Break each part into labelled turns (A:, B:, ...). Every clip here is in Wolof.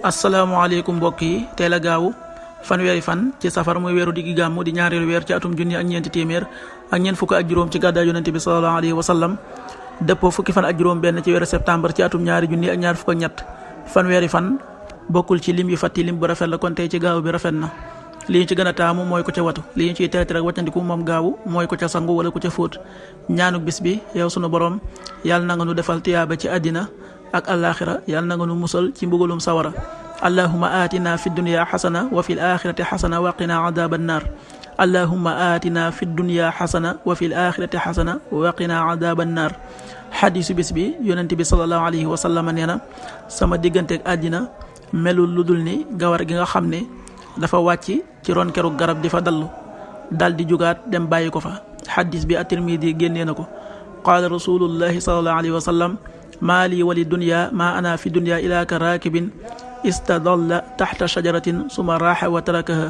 A: asalaamaaleykum mbokk yi teel a gaawu fanweeri fan ci safar muy weeru diggi gàmmu di ñaareelu weer ci atum junni ak ñeenti téeméer ak ñeent fukk ak juróom ci gàddaay yonente bi sallallahu alayhi wa sallam dëppoo fukki fan ak juróom benn ci weeru septembre ci atum ñaari junni ak ñaar fukk ak ñett fanweeri fan bokkul ci lim yu fàtti lim bu rafet la kon tey ci gaaw bi rafet na li ñu ci gën a taamu mooy ko ca watu li ñu ciy tere rek wàccandiku moom gaawu mooy ko ca sangu wala ko ca fóot ñaanuk bis bi yow sunu borom yàlla na nga nu defal tiyaaba ci àddina ak àllaaxira yàlla na nga nu musal ci mbugalum sawara allahumma aatina fi dunya xasana wa fi l axirati xasana wa qina adaba annar allahumma aatina fi dunya xasana wa fi l axirati xasana wa qina adaba annar xadiisu bis bi yonent bi sallallahu alayhi wa sallam nee na sama digganteeg àddina melul lu dul ni gawar gi nga xam ne dafa wàcc ci ron keru garab di fa dallu dal di jugaat dem bàyyi ko fa xadiis bi at-Tirmidi génnee na ko qaala rasulullahi sallallahu alayhi wa sallam maa lii wali dunya maa ana fi dunya ilaa ka raakibin istadalla taxta shajaratin suma raaxa wa tarakaha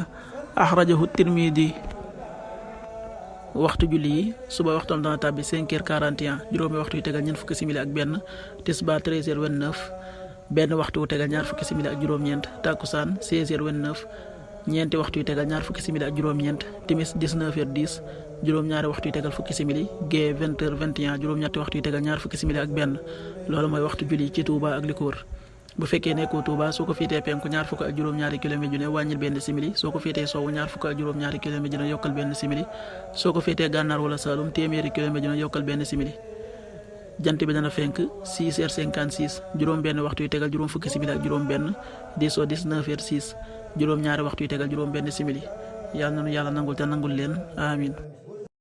A: axrajahu Tirmidi. waxtu julli yi suba waxtoom dana tàbbi 5h41 juróomi waxtu yu tegal ñeent fukki simili ak benn tisbaar 13h29 benn waxtu wu tegal ñaar fukki simili ak juróom-ñeent takkusaan 16h29 ñeenti waxtu yu tegal ñaar fukki simili ak juróom-ñeent timis 19h10 juróom-ñaari waxtu yu tegal fukki simili gee 20h21 juróom-ñetti waxtu yu tegal ñaar fukki simili ak benn loolu mooy waxtu julli ci Touba ak li ko wër bu fekkee nekkoo Touba soo ko féetee penku ñaar fukk ak juróom-ñaari kilomètre ju ne wàññil benn simili soo ko féetee sowwu ñaar fukk ak juróom-ñaari kilomètre ju ne yokkal benn simili soo ko féetee gànnaar wala Saalum téeméeri kilomètre ju ne yokkal benn simili jant bi dana fenk 6h56 juróom benn waxtu yu tegal juróom fukki simili ak juróom benn di soo 19h06 juróom ñaari waxtu yu tegal juróom benn simili yàlla nanu yàlla nangul te nangul leen amin